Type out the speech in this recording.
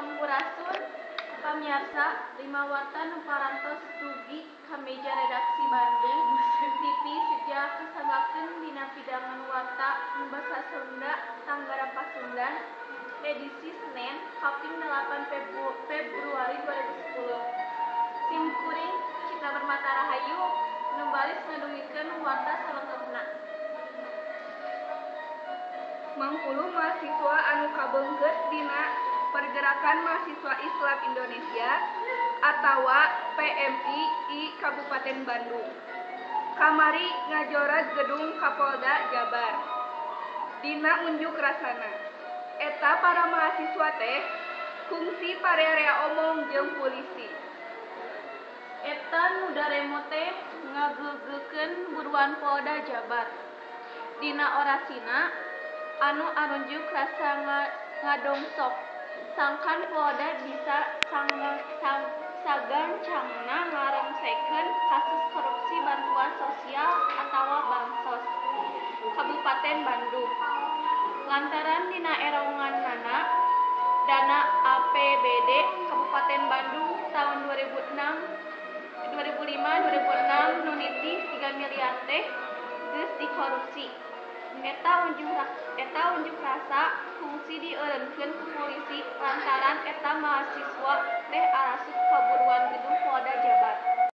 Sampurasun, pamiarsa. Lima warta nu parantos dugi ka meja redaksi Bandung TV seja kasanggakeun dina pidangan warta nu basa Sunda Tanggara Pasundan edisi Senen kaping 8 Februari 2010. Sim kuring, Citra Permata Rahayu, nu baris ngadugikeun warta salengkepna. Mangpuluh mahasiswa anu kabeungkeut dina Pergerakan Mahasiswa Islam Indonesia atawa PMII Kabupaten Bandung kamari ngajorag gedung Kapolda Jabar dina unjuk rasana. Eta para mahasiswa teh kungsi parerea omong jeung polisi. Eta nu daremo teh ngageugeukeun buruan Polda Jabar. Dina orasina anu arunjuk rasa ngadongsok sangkan Polda bisa sagancangna ngarengsekeun kasus korupsi bantuan sosial atawa bansos Kabupaten Bandung. Lantaran dina eronganana dana APBD Kabupaten Bandung tahun 2006 2005 2006 nu nitih 3 miliar teh geus dikorupsi. Eta unjuk rasa kungsi dieureunkeun ku polisi lantaran eta mahasiswa teh arasup ka buruan gedung Polda Jabar.